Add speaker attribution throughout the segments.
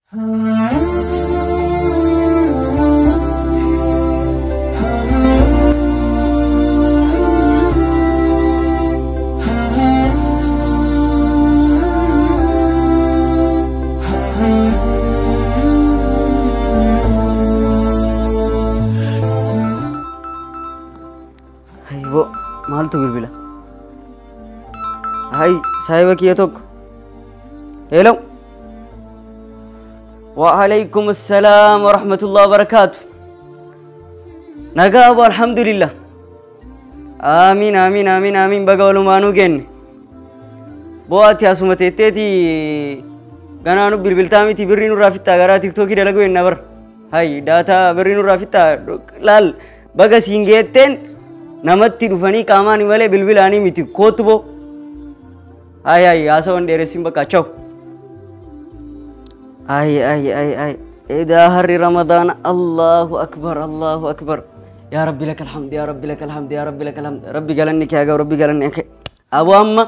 Speaker 1: Hayboo maaltu bilbila? Hay saahiba kiyya tokko. Hello. Wa alaykum assalaam wa rahmatullahi wa barakaatu. Nagaa abu alhamdulillah. Amiin amiin amiin amiin baga walumaanuu geenne. Boo ati asuma teetteeti ganaa nu bilbiltaa miti birrii nurraa fixxaa garaa tiktookii dalaguu enna bara. Hay daataa birrii nurraa fixxaa laal baga siin geetteen namatti dhufanii qaamaan malee bilbilaanii miti kootu boo. Ay ay haasawan dheeressin bakka chaw. Ay ay ay ay edaa harri ramadaana Allahu akbar Allahu akbar. Yaa Rabbi laka alhamd yaa Rabbi laka alhamd yaa Rabbi laka alhamd Rabbi galanni kee haa ga'u Rabbi galanni kee. Aboo amma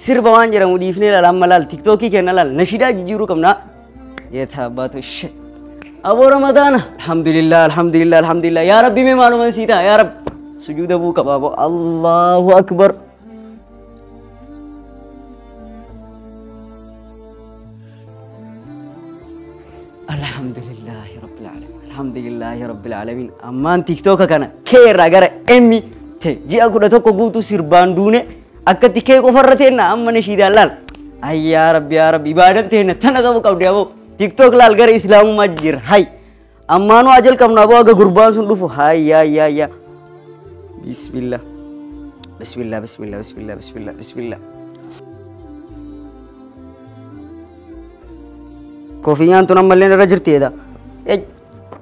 Speaker 1: sirba waan jedhamu dhiifnee laal amma laal tiktookii kenna laal nashidaa jijjiiruu qabna. Yeeta abbaatu ishee. Aboo ramadaana alhamdulillah alhamdulillah alhamdulillah yaa Rabbi mee maaluman sii ta'a yaa Rabbi. Sujuuda buu qaba aboo Allahu akbar. Alhamdulillahi rabbil alamin alhamdulillahi rabbil alamin ammaan tiktooka kana kee irraa gara emmi te ji'a 11 guutuu sirbaan duune akkatti kee qofarra teenna amma nashiidaan laal. Ay yaa Rabbi yaa Rabbi ibaadan teenna tana qabu qabdi aboo tiktook laal gara islaamummaa jira hay ammaanuu haa jalqabnu aboo aga gurbaan sun dhufu hay yaa yaa yaa bismillah bismillah bismillah bismillah bismillah bismillah. Kofiyyaan tun ammallee irra jirti jedha.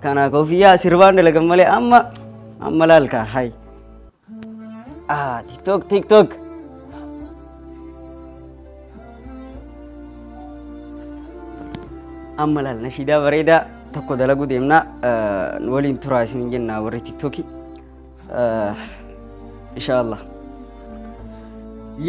Speaker 1: Kana kofiyyaa sirbaan dalagan malee amma amma laal kaa hay. Ah tiktok tiktok. Amma laal nashiidaa bareedaa tokko dalaguu deemna nu waliin turaa isiniin jenna warri tiktookii. Insha Allah.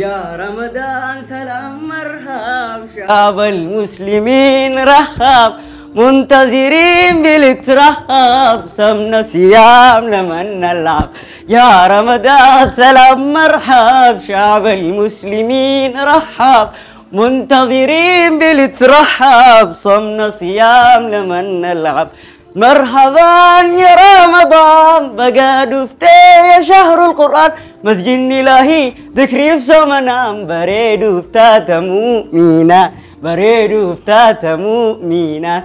Speaker 1: يا رمضان سلام مرحب شعب المسلمين رحب منتظرين بالترحب صمنا صيام لمن نلعب يا رمضان سلام مرحب شعب المسلمين رحب منتظرين بالترحب صمنا صيام لمن نلعب مرحبا يا رمضان بقى دفتي يا شهر القرآن مسجد إلهي ذكري في سمنا بريد افتات مؤمنا بريد افتات مؤمنا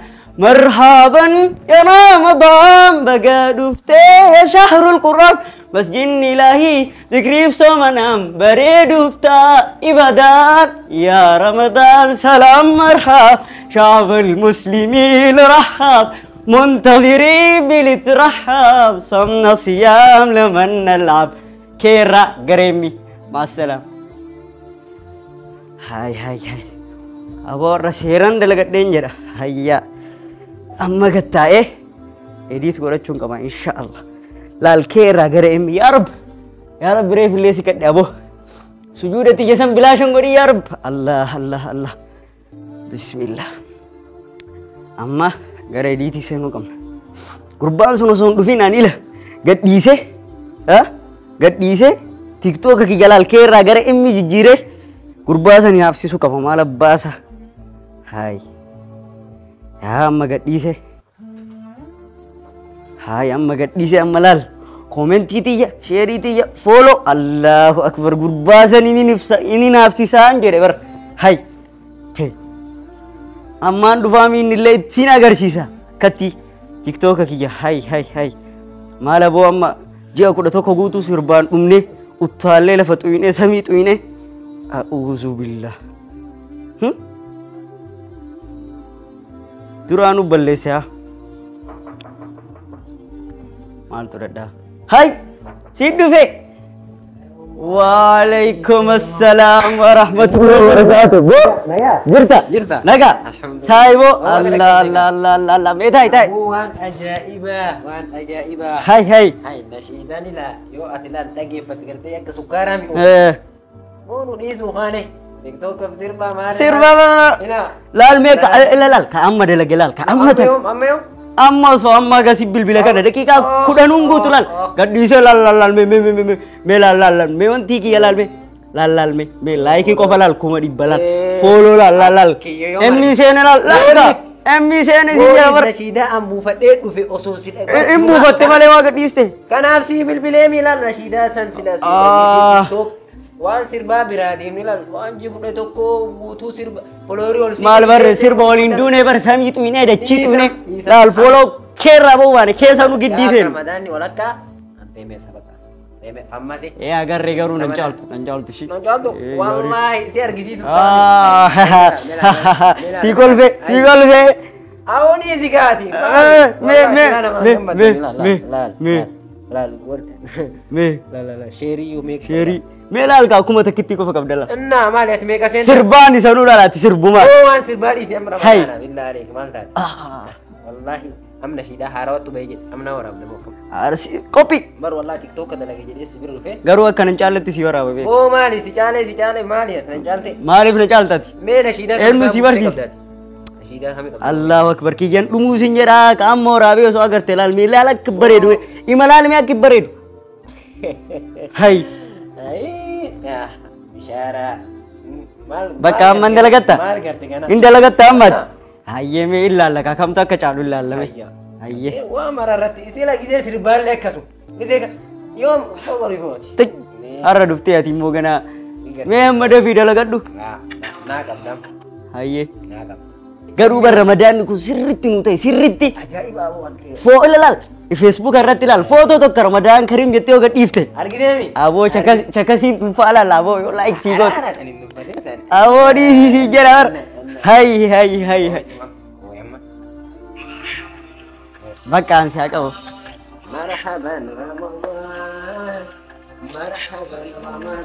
Speaker 1: مرحبا يا رمضان بقى دفتي يا شهر القرآن مسجد إلهي ذكري في سمنا بريد افتات إبادان يا رمضان سلام مرحب شعب المسلمين رحب منتظرين بالترحب صمنا صيام لمن نلعب كيرا قريمي مع السلامة. هاي هاي هاي أبو رسيران دلقت دينجرة هيا أما قتا إيه إديت قرأتشون كمان إن شاء الله لا الكيرا قريمي يا رب يا رب ريف اللي سكت أبو سجودتي جسم بلا شنقري يا رب الله الله الله بسم الله أما gara ediitii seenuu qabna. Gurbaan sun osoo hin dhufin ani ila gadhiisee gadhiisee tiktooka kiyya laal keerraa gara inni jijjiiree gurbaa sani haafsisuu qaba maal abbaasa. Haay yaa amma gadhiisee haay amma gadhiisee amma laal koomentii tiyya sheerii tiyya fooloo Allahu akbar gurbaa sani inni naafsisaan jedhe bara haay. Ammaan dhufaamiin illee ittiin agarsiisa akkatti tiktooka kiyya hay hay hay maal aboo amma ji'a 11 guutuu sirbaan dhumne uttaallee lafa xuyinee samii xuyinee a'uuzu billah duraanuu balleesse haa maaltu dhadhaa hay siin dhufe. وعليكم السلام ورحمة الله وبركاته. جرتا
Speaker 2: جرتا
Speaker 1: نجا
Speaker 2: الحمد لله.
Speaker 1: تايبو الله الله الله الله الله مي تاي تاي
Speaker 2: وان أجائبة وان أجائبة.
Speaker 1: هاي هاي
Speaker 2: هاي نشيداني لا يو أتلا دقي فتقرتي أنك سكارة مي
Speaker 1: إيه
Speaker 2: مونو نيزو خاني TikTok sirbaa maal?
Speaker 1: Sirbaa laal mee laal ka amma dalage laal ka amma ta'e.
Speaker 2: Amma yoom?
Speaker 1: Amma osoo amma gasi bilbila kana daqiiqaa 10 guutu laal gadhiisee laal laal laal mee mee mee mee mee laal laal laal mee wanti kiyya laal mee laal laal mee mee laayikii qofa laal 100,000 laal fooloo laal laal laal emmi seene laal laal emmi seene si jala bar
Speaker 2: Nashiidaa an buufadhee dhufe osoo si dhaqee.
Speaker 1: In buufatte malee waa gadhiiste.
Speaker 2: Kanaaf si bilbilee mi laal nashiidaa san sila si dhageessee TikTok waan sirbaa biraa deemni laal waan ji 11 guutuu sirba foloorii ol si.
Speaker 1: Maal barre sirba waliin duune bar samii xuyinee dachii xuyinee laal fooloo keerraa ba'u keessa nu giddii seenu.
Speaker 2: Ramadaanni walakkaa an feemee sabaqa. Feemee fammasi.
Speaker 1: Ee agarree garuu nan caaltu nan caaltu ishii.
Speaker 2: Nan caaltu wallaahi si argisiisuuf
Speaker 1: Si kolfe si kolfe.
Speaker 2: Awoni si gaati.
Speaker 1: Mee mee mee mee mee
Speaker 2: laal
Speaker 1: mee
Speaker 2: laal sheerii yoo meeqa.
Speaker 1: Sheerii mee laal kaa akkuma takkitti qofa qabda laal.
Speaker 2: Innaa maali ati meeqa seenta?
Speaker 1: Sirbaan isa nu laalaati sirbumaa.
Speaker 2: Oo waan sirbaa dhiisi amma ramadaana billaa aleek maal taate? Wallaahi amna shiidaa haarawattu bahee jedhe amna waraabne mokkam.
Speaker 1: Qophii.
Speaker 2: Bar wallaahi TikTok dalage jedhee si bira dhufee.
Speaker 1: Garuu akka nan caalatti si waraaba beeku.
Speaker 2: Oo maali si caalee si caalee maali ati nan caalte?
Speaker 1: Maaliif na caaltati?
Speaker 2: Mee nashiidaa.
Speaker 1: Eenyu si barsiise?
Speaker 2: Nashiidaa kamii qabda?
Speaker 1: Allahu akbar kiyyan dhumuu sin jedhaa ka amma waraabee osoo agarte laal mee laal akka bareedu ima laal mee akka bareedu. Hay.
Speaker 2: Bishaaraa.
Speaker 1: Bakka amma hin dalagatta?
Speaker 2: Maal garte kana?
Speaker 1: Hin dalagatta ammaati? Hayyee mee ilaalla ka kamtu akka caalu ilaallame. Hayyee.
Speaker 2: Waa mara irratti isii la gisee sirbaallee akkasu. Gisee yoom horifooti.
Speaker 1: Har'a dhuftee ati immoo ganaa mee amma dafii dalagadhu.
Speaker 2: Naa qabdam.
Speaker 1: Hayyee.
Speaker 2: Naa qabda.
Speaker 1: Garuu bar ramadaanni kun sirriitti nu ta'e sirriitti.
Speaker 2: Ajaa'iba aboo wanti.
Speaker 1: Foo ilaal Facebook irratti ilaal footoo tokko ramadaan kariim jettee yoo gadhiifte.
Speaker 2: Argiteemi?
Speaker 1: Aboo chakasiin dhuunfaa ilaal aboo yoo laayik sii goote.
Speaker 2: Araara saniin dubbatee sani.
Speaker 1: Aboo dhiisii sii jedha bar. Hay hay hay hay. Bakka aan si haa qabu.
Speaker 2: Marhaban Ramadan. Marhaban Ramadan.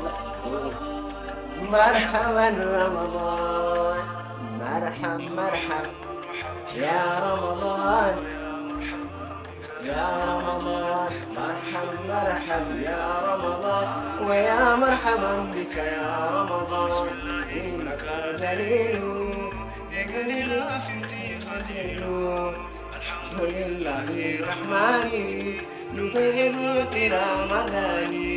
Speaker 2: Marhaban Ramadan. مرحب مرحب يا رمضان يا رمضان مرحب مرحب يا رمضان ويا مرحبا بك يا رمضان إنك جليل يقلل في خجيل الحمد لله الرحمن نطيب رمضاني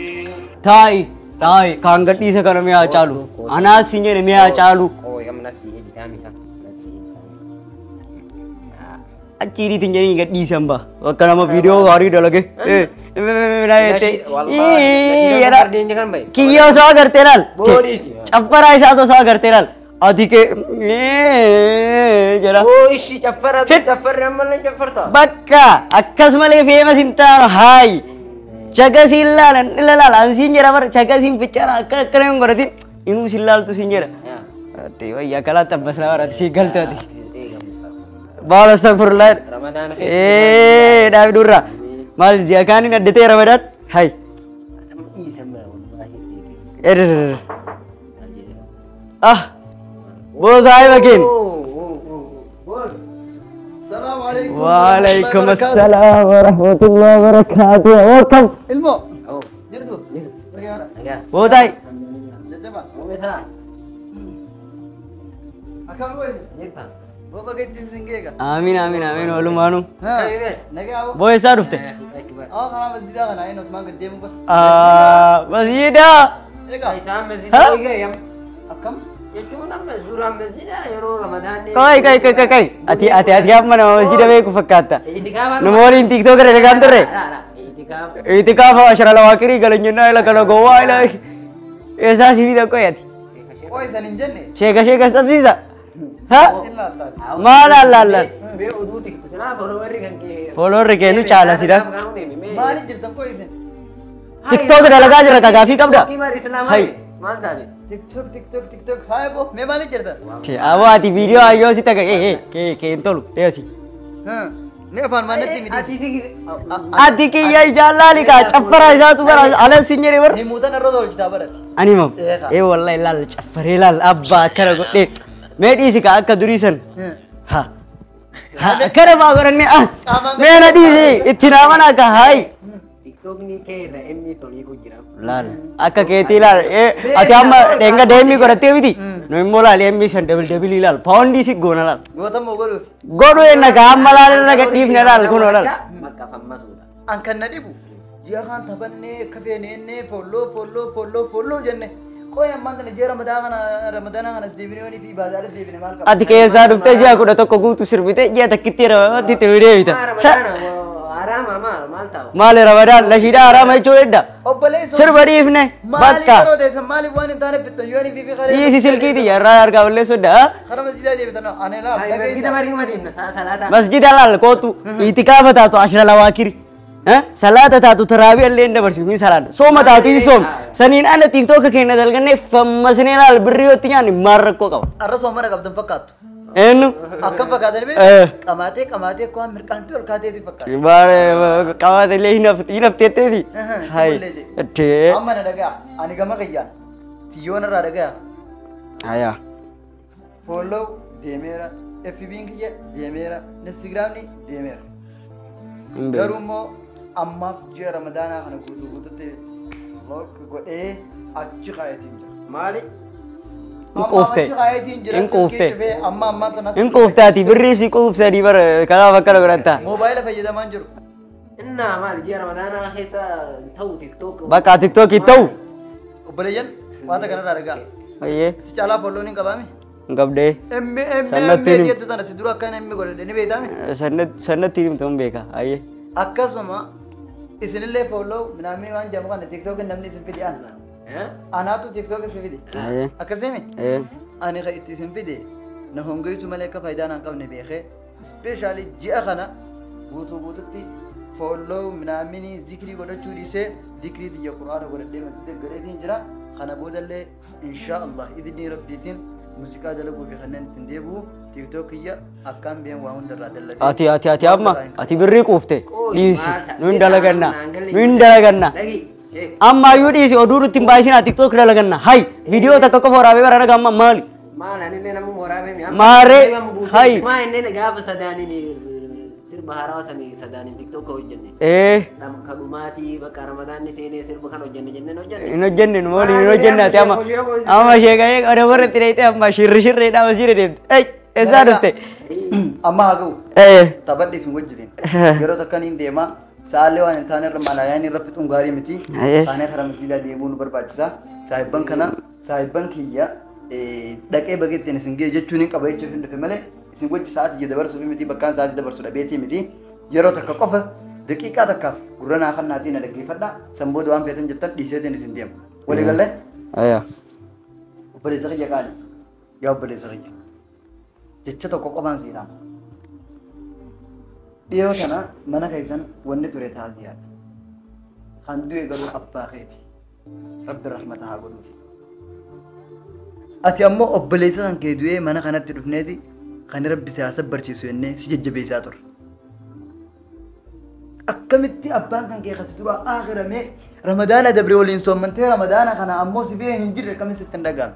Speaker 1: تاي تاي كان قدي سكن ميا چالو انا سيني ميا چالو Achiriitiin jedhanii gadhiisan ba. Bakka nama viidiyoo gaarii dalage. Kiyya osoo agartee laal. Caffaraa isaa osoo agartee laal. Ati kee jedha. Bakka akkas malee feemas hin taanu haayi. Chakasiin laalan ila laalan siin jedha bara chakasiin ficara akkana akkana hin godhatin inuu siin laaltu siin jedha. Wayyaa kalaa tabbas nama irratti sii galtu ati. Baal astagfirullah.
Speaker 2: Ramadaan
Speaker 1: Eh, dhaabi durra. Maal ji'a kaaniin addatee Ramadaan? Hay. Ah. Boos saahiba keen.
Speaker 3: السلام عليكم.
Speaker 1: وعليكم السلام ورحمة الله وبركاته. Welcome.
Speaker 3: Ilmo. Jirtu.
Speaker 1: Bootaay.
Speaker 3: Jajjaba. Akkam goone? Booba geetti singeega.
Speaker 1: Amiin amiin amiin walumaanuu.
Speaker 3: Nagaa hoo.
Speaker 1: Boo eessaa dhufte?
Speaker 3: Haa karaa masjiidaa kana inni Osmaan gad deemu qaba.
Speaker 1: Masjiidaa.
Speaker 3: Egaa
Speaker 2: Isaan masjiida egaa
Speaker 3: akkam?
Speaker 2: Jechuun amma duraan masjiida yeroo Ramadaanni.
Speaker 1: Kai kai kai kai kai ati ati ati amma nama masjiida beeku fakkaata. Nama waliin TikTok irra dhagaan turre. Itikaafa ashara lawaakirii galan jennaa ila kana gowwaa ila eessaa si fida qoy ati.
Speaker 3: Qoy isan hin jenne.
Speaker 1: Sheeka sheekas dhabsiisa. Ha?
Speaker 3: Illaa taate.
Speaker 1: Maal allaallaan?
Speaker 2: Mee oduu tiktu silaa foloowarri kan kee.
Speaker 1: Foloowarri kee nu caala sida.
Speaker 3: Maaliif jirtan qoy isin?
Speaker 1: TikTok dalagaa jira ka gaafii qabda.
Speaker 2: Hai. Maal taate?
Speaker 3: TikTok TikTok TikTok haa boo mee maaliif jirtan?
Speaker 1: Aboo ati viidiyoo hayyoo si taga ee kee kee hin tolu eeyosi.
Speaker 3: Mee afaan maannatti miti.
Speaker 1: Ati kiyya ijaallaali kaa caffaraa isaatu bara alas sin jedhe bara.
Speaker 3: Himuutan irra tolchitaa barati.
Speaker 1: Ani mam. Ee wallahi laal caffaree laal abbaa akkana godhee. Mee dhiisi kaa akka durii san. Ha. Ha akkana faa godhanne ah. Mee na dhiisi itti naa mana akka haayi.
Speaker 2: TikTokni kee irra emmi tolii kun jira.
Speaker 1: Laal akka keetii laal ati amma dhenga deemii godhattee miti nu immoo laal emmi san dabil dabil laal paawundii si goona laal.
Speaker 3: Gootammoo godhuuf.
Speaker 1: Godhu enna ka amma laal irra gadhiifne laal kunoo laal.
Speaker 2: Bakka fammasuudha.
Speaker 3: An kan na dhibu ji'a kaan taphannee akka feeneennee folloo folloo folloo folloo jenne. Qoy ammaan tana ji'a ramadaana kanas deebinee yoonii fi ibaadaadha deebine maal qaba?
Speaker 1: Ati keessaa dhuftee ji'a 11 guutuu sirbitee ji'a takkitti ramadaatti itti deebita.
Speaker 2: Ramadaana haraama maal maal ta'u?
Speaker 1: Maali ramadaan lashiidhaa haraama jechuun edda.
Speaker 3: Obboleessoo.
Speaker 1: Sirba dhiifne
Speaker 3: Maali
Speaker 1: bakka.
Speaker 3: yeroo teessan maaliif waan hin taane fixxan yoonii fi fi
Speaker 1: Dhiisi silkiiti yarraa harkaa balleessuu edda.
Speaker 3: Kara masjiidaa deebitan ani laal
Speaker 2: Masjida
Speaker 3: dhageessa.
Speaker 2: barii madiina salaata.
Speaker 1: Masjida laal kootu itikafa taatu ashra lawaakiri. Salaata taatu taraabii illee hin dabarsiif hin salaadha. Sooma taatu hin soom. Saniin ana tiktooka keenya dalgannee fammasnee laal birrii yoo itti nyaanne maal rakkoo qaba?
Speaker 3: Arra soomana qabdan fakkaattu.
Speaker 1: Eenyu?
Speaker 3: Akkam fakkaatan beektu? Qamaatee qamaatee waan mirqaantii ol kaateeti fakkaata.
Speaker 1: Qabaate illee hin hafteetteeti. Hai. Ittee.
Speaker 3: Amma na dhagaa ani gama kiyyaan tiyyoon irraa dhagaa.
Speaker 1: Hayaa.
Speaker 3: Follow deemeera FB'n kiyya deemeera Instagramni deemeera. Garuu immoo ammaaf ji'a ramadaanaa kana guutuu guututti lock godhee achi kaayetiin jira.
Speaker 2: Maali?
Speaker 1: Hin quufte.
Speaker 3: Amma achi kaayetiin jira.
Speaker 1: Hin quufte.
Speaker 3: Silkii cufee amma ammaa tanas.
Speaker 1: Hin quufte ati birrii si quufsanii bara kanaaf akkana godhatta.
Speaker 3: Moobaayila fayyadamaan jiru.
Speaker 2: Innaa maali ji'a ramadaanaa keessa ta'u TikTok.
Speaker 1: Bakka tiktookii ta'u.
Speaker 3: Obboleeyyan wanta kanarraa dhagaa.
Speaker 1: Ayyee.
Speaker 3: Si caalaa folloon hin qabaame?
Speaker 1: Hin qabdee.
Speaker 3: M M M
Speaker 1: Sannatti himi.
Speaker 3: jettu tana si dura akkana M godhadhe ni beektaame?
Speaker 1: Sannatti himtu hin beeka. Ayyee.
Speaker 3: Akkasuma isinillee follow minaamin waan jedhamu kana tiktook namni isin fide ana. Anaatu tiktook isin fide.
Speaker 1: Ayyee.
Speaker 3: Akkasimi? Ani kan itti isin fide na hongeessu malee akka faayidaa naan qabne beekee ispeeshaalii ji'a kana guutuu guututti follow minaaminii zikrii godhachuu dhiisee zikrii xiyya quraana godhadhee masjida galeetiin jira. Kana boodallee insha Allah idnii rabbiitiin muuziqaa dalaguu fi kanneen ittiin deebi'u tiktook kiyya akkaan been waa hundarraa dalagee.
Speaker 1: Ati ati ati amma ati birrii quufte dhiisi nu hin dalaganna nu hin dalaganna. Amma iyyuu dhiisi oduu nutti hin baay'isinaa tiktook dalaganna. Hai viidiyoo takka qofa waraabee bara dhaga amma maali?
Speaker 2: Maal anillee nama waraabee mi?
Speaker 1: Maaree hai.
Speaker 2: Maa inni gaafa sadaaniin sirba haarawaa sanii sadaaniin tiktook hojjenne. Kadhumaatii bakka ramadaanni seenee sirba kan hojjenne jenneen hojjenne.
Speaker 1: Hin hojjenne nu waliin hin hojjenne ati amma amma sheekayee qoda warra itti dheeyite amma shirri shirreedhaa masiira deemte. Ei eessaa dhufte?
Speaker 3: Amma haa ga'u. Taphadhi isin wajjin. Yeroo takka niin deema. Sa'aallee waan hin taane irra malaayaan irra fixuun gaarii miti. Taanee karaa masjiidaa deebi'uu nu barbaachisa. Saahibban kana saahibban kiyya dhaqee bageettiin isin ga'e jechuun hin qaba jechuuf hin dhufe malee isin wajji sa'aatii ija dabarsuuf miti bakkaan sa'aatii dabarsu dhabeetii miti. Yeroo takka qofa daqiiqaa takkaaf gurra naa kan naatiin na dhaggeeffadha. San booda waan feetan jettan dhiiseetiin isin deema. Walii gallee?
Speaker 1: Ayyaa.
Speaker 3: Obboleessa kiyya qaali. Yaa obboleessa kiyya. Jecha tokko qofaan siidhaama. Dhiyoo kana mana keessan wanni ture taaziyaadha. Kan du'e garuu abbaa keeti. Rabbi rahmata haa godhuuf. Ati ammoo obboleessa kan kee du'ee mana kanatti dhufneeti kan rabbi si haa sabbarsiisu jennee si jajjabeessaa turre. Akkamitti abbaan kan kee kasi dura akhiramee ramadaana dabre waliin soommantee ramadaana kana ammoo si bira hin jirre akkamitti sitti hin dhaga'amne?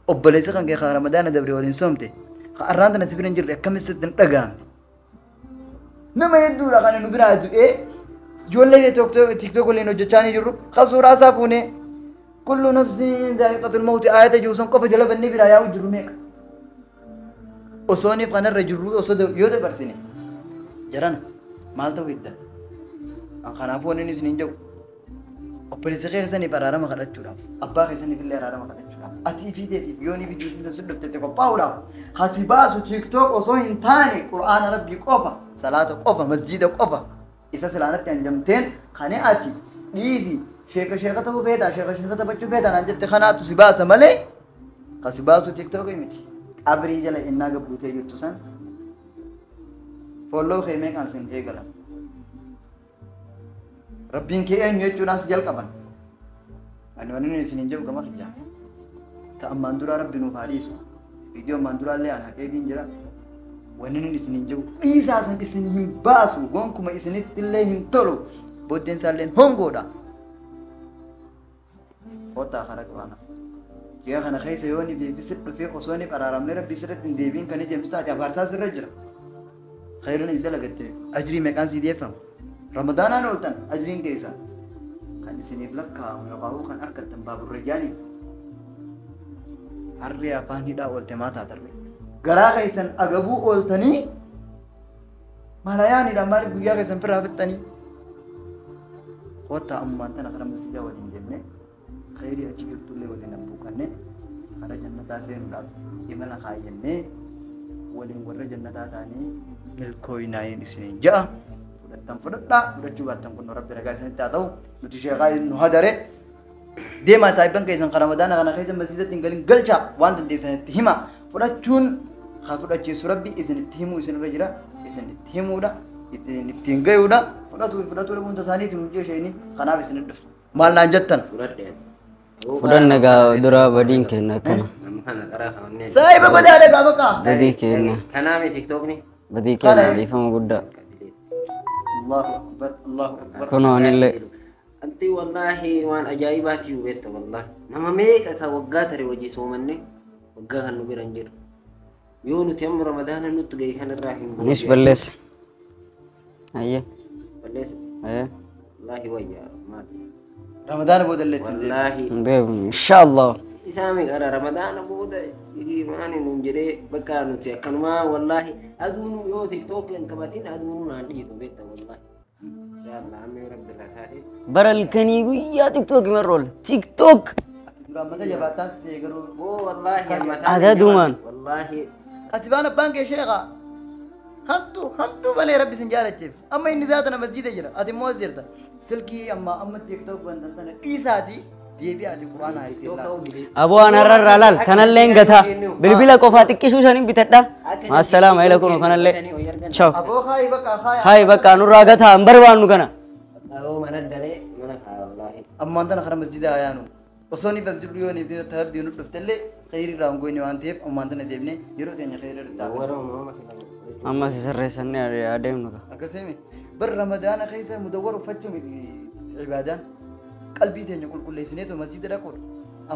Speaker 3: Obboleessa kan kee kan ramadaana dabre waliin soomte kan arraan tana si bira hin jirre akkamitti sitti hin dhaga'amne? Nama hedduudha kan nu biraa du'ee ijoollee tiktok waliin hojjechaa ni jirru kan suuraa isaa fuunee kullu nafsin daa'iqatul mawti aayata jiru san qofa jala bannee biraa yaa'u jiru meeqa? Osooniif kanarra jirru osoo yoo dabarsine jarana maal ta'uu hidda? Kanaafuu wanni inni isiniin jedhu obboleessa keessaniif araarama kadhachuudhaaf abbaa keessaniif illee araarama kadhachuudhaaf ati fi teetiif yoo ni bijuutiin si dhufte qophaa'uudhaaf hasi baasu tiktok osoo hin taane qur'aana rabbii qofa salaata qofa masjiida qofa isa silaanatti hanjamteen kan ati dhiisi sheeka sheeka ta'uu feetaa sheeka sheeka taphachuu feetaa naan jette kanaatu si baasa malee kasi baasu tiktok miti qabrii jala innaa gabbuutee jirtu san folloo kee meeqaan sin eegalan Rabbiin kee eenyu jechuudhaan si jalqaban. Ani wanni nuyi isiniin jedhu gama kiyyaa. Ta ammaan duraa rabbi nuuf haa dhiisu. Viidiyoo ammaan duraallee aan haqeetiin jira. Wanni nuyi isiniin jedhu dhiisaa san isin hin baasu gonkuma isinitti illee hin tolu. Booddeen isaallee hongoodha. Kottaa karaa qabaana. Ji'a kana keessa yoo ni beeksisi dhufee osoo ni araaramnee rabbi sirriitti hin deebiin kan ijjeemsu taate abaarsaa sirra jira. Khayruun itti dalagatte ajrii meeqaan sii deeffama. Ramadaanaan ooltan ajriin keessa. isiniif lakkaa'amu yookaan kan argattan baaburrayyaanii harree afaan hidhaa oolte maa taatarre garaa keessan agabuu ooltanii malayaanidha maaliif guyyaa keessan firraa fixxanii kottaa ammaan tana karaa masjidaa waliin deemne khayrii achi jirtullee waliin abbuuqanne karaa jannataa seenuudhaaf imala kaayyannee waliin warra jannataa taanee milkooyinaayin isiniin ja'a fudhattan fudhadhaa fudhachuu baattan kun rabbi ragaa isinitti haa ta'u nuti sheekaa nu hadare deemaa saahibban keessan kan ramadaana kana keessa masjidatti hin galin galchaa waan dandeessanitti hima fudhachuun haa fudhachiisu rabbi isinitti himuu isinirra jira isinitti himuudha ittiin gayuudha fudhatuu fudhatuu dhabuun isaaniitiin hojii isheenii kanaaf isinit dhuftu maal naan jettan
Speaker 1: Fudhanna gaa dura badiin kenna akkana.
Speaker 3: Saahiba godaadha gaa bakka.
Speaker 1: Badii kenna.
Speaker 2: Kanaami tiktookni.
Speaker 1: Badii kenna dhiifama guddaa.
Speaker 3: Allahu akbar Allahu akbar.
Speaker 1: Kunoo anillee.
Speaker 2: Anti wallaahi waan ajaa'ibaati beekta wallaahi. Nama meeqa ka waggaa tare wajji soomanne waggaa kan nu bira hin jiru. Yoo nuti amma ramadaana nutti gahe kanarraa hin bu'u.
Speaker 1: Anis balleessa. Ayyee.
Speaker 2: Balleessa.
Speaker 1: Ayyee.
Speaker 2: Wallaahi wayyaa maali.
Speaker 3: Ramadaana booda illee ittiin deebi'u.
Speaker 2: Wallaahi.
Speaker 1: Hin beeku inshaallah.
Speaker 2: Isaa meeqadha ramadaana booda maani nuun jedhee bakka nuti akkanumaa wallaahi aduun yoo tiktook hin qabatin aduun naan dhiitu beekta wallaahi. Yaallah amma yoo rabbi irraa taate.
Speaker 1: Bara halkanii guyyaa tiktook himarra oola. Tiktook.
Speaker 3: Duraan mata jabaataan see garuu.
Speaker 2: Oo wallaahi mataan.
Speaker 1: Adadumaan.
Speaker 2: Wallaahi.
Speaker 3: Ati baan abbaan kee sheekaa. Hamtuu hamtuu malee rabbi sin jaalachiif. Amma inni zaatana masjida jira. Ati immoo as jirta. Silkii amma amma tiktook bantan sana dhiisaatii deebi'aati quraana haa ittiin laalu.
Speaker 1: Aboo an har'arraa laal kanallee hin gataa. Bilbila qofaa xiqqisuu isaanii bitadha. Maassalaama ila kunoo kanallee. Ciao.
Speaker 3: Aboo haayi bakka haaya.
Speaker 1: Hayi bakka nurraa gataa hin barbaannu kana.
Speaker 2: Aboo mana galee mana haa wallaahi.
Speaker 3: Ammaan tana karaa masjida haa yaanu. Osoo ni masjiddu yoo ni tarabbii nu dhuftellee khayrii irraa hin goone waan ta'eef ammaan tana deemnee yeroo teenya khayrii irraa ta'a.
Speaker 2: Warra uumama silaa.
Speaker 1: Amma si sirreessannee adeemnu gaa.
Speaker 3: Akkasii bar ramadaana keessa mudawwar uffachuu miti ibaadaan qalbii teenya qulqulleessineetu masjida dhaquudha.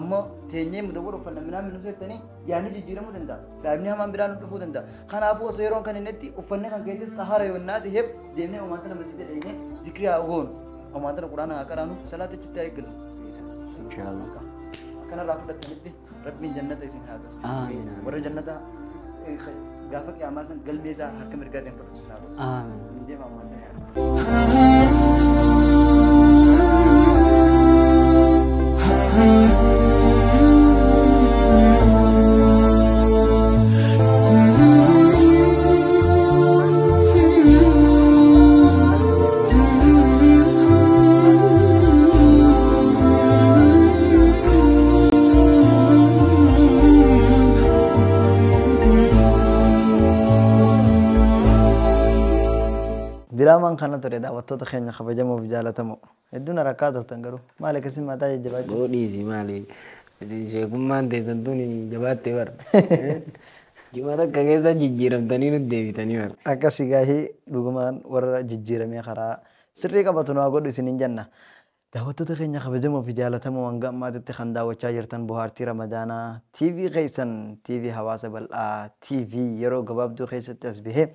Speaker 3: Amma teenyee mudawwar uffanna minaan minusoo jettanii yaadni jijjiiramuu danda'a. Saahibni hamaan biraan nu dhufuu danda'a. Kanaafuu osoo yeroon kan innetti uffanni kan keessas xahaara yoonnaa ta'eef deemnee ammaan tana masjida dhaqnee zikrii haa goonu. Ammaan tana quraana haa qaraanu salaata achitti haa eeggannu.
Speaker 1: Inshaallah.
Speaker 3: Akkanarraa fudhattanitti rabbiin jannata isin haa galchu.
Speaker 1: Amiin.
Speaker 3: Warra jannata gaafa qiyaamaa san galmee isaa harka mirgaatiin fudhatu isin haa godhu.
Speaker 1: Amiin.
Speaker 3: Deemaa ammaan tana. Diraamaan kana ture daawwattoota keenya kabajamoo fi jaalatamoo hedduun rakkaa turtan garuu maal akkasiin mataa jajjabaachuu.
Speaker 2: Boo dhiisi maali? Sheekummaan teessan tun jabaattee bara. Juma takka keessa jijjiiramtanii nutti deebitanii bara.
Speaker 3: Akkasii gaahii dhugumaan warra jijjiiramee karaa sirrii qabatu nu haa godhu isiniin jenna. Daawwattoota keenya kabajamoo fi jaalatamoo hanga ammaatitti kan daawwachaa jirtan bohaartii Ramadaanaa TV keessan TV hawaasa bal'aa TV yeroo gabaabduu keessatti as bahee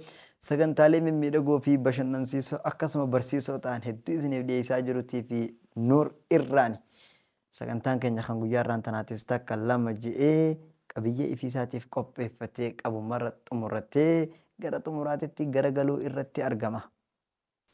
Speaker 3: sagantaalee mimmiidhagoo fi bashannansiisoo akkasuma barsiisoo ta'an hedduu isiniif dhiyeessaa jiru TV Nuur irraani. Sagantaan keenya kan guyyaa irraan tanaatis takka lama ji'ee qabiyyee ifiisaatiif qopheeffatee qabu mara xumurratee gara xumuraatitti garagaluu irratti argama.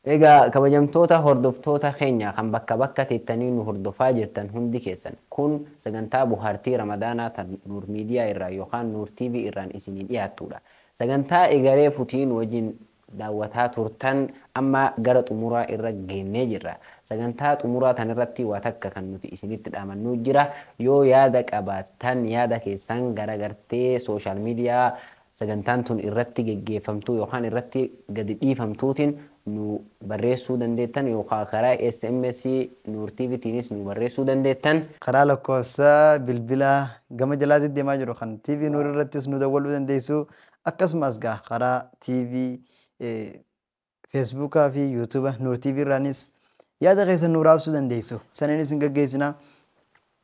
Speaker 2: Egaa kabajamtoota hordoftoota keenya kan bakka bakka teettanii nu hordofaa jirtan hundi keessan kun sagantaa bohaartii Ramadaanaa tan Nuur Miidiyaa irraa yookaan Nuur TV irraan isinii dhiyaattudha. Sagantaa egaree futiin wajjin daawwataa turtan amma gara xumuraa irra geennee jirra. Sagantaa xumuraa tanarratti waa takka kan nuti isinitti dhaamannu jira. Yoo yaada qabaattan yaada keessan garagartee sooshaal miidiyaa sagantaan tun irratti geggeeffamtuu yookaan irratti gadi dhiifamtuutiin nu barreessuu dandeettan yookaan karaa SMS Nuur TVtiinis nu barreessuu dandeettan.
Speaker 3: Karaa lakkoofsa bilbilaa gama jalaatti deemaa jiru kan TV Nuur irrattis nu dawwaluu dandeessu akkasumas gaa karaa TV Feesbuukaa fi Yuutuuba Nuur TV irraanis yaada keessan nu raabsuu dandeessu. Saniin isin gaggeessinaa.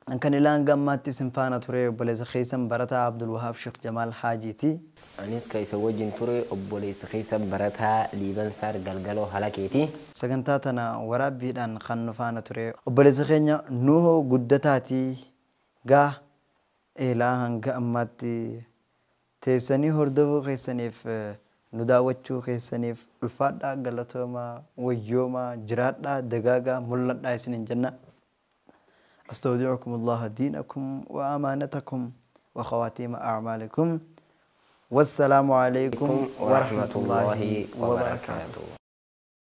Speaker 3: Kan ilaan gammaatti isin faana ture obboleessa keessan barataa Abdul Wahaab Sheekh Jamaal Haajiiti.
Speaker 2: Anis ka isa wajjin ture obboleessa keessan barataa Liibansaar Galgaloo Halakeeti.
Speaker 3: Sagantaa tana waraabbiidhaan kan nu faana ture obboleessa keenya Nuhoo Guddataati. Gaa eelaa hanga ammaatti teessanii hordofuu keessaniif nu daawwachuu keessaniif ulfaadhaa, galatoomaa, wayyoomaa, jiraadhaa, dagaagaa, mul'adhaa isiniin jenna. أستودعكم الله دينكم وأمانتكم وخواتيم أعمالكم، والسلام عليكم ورحمة الله وبركاته.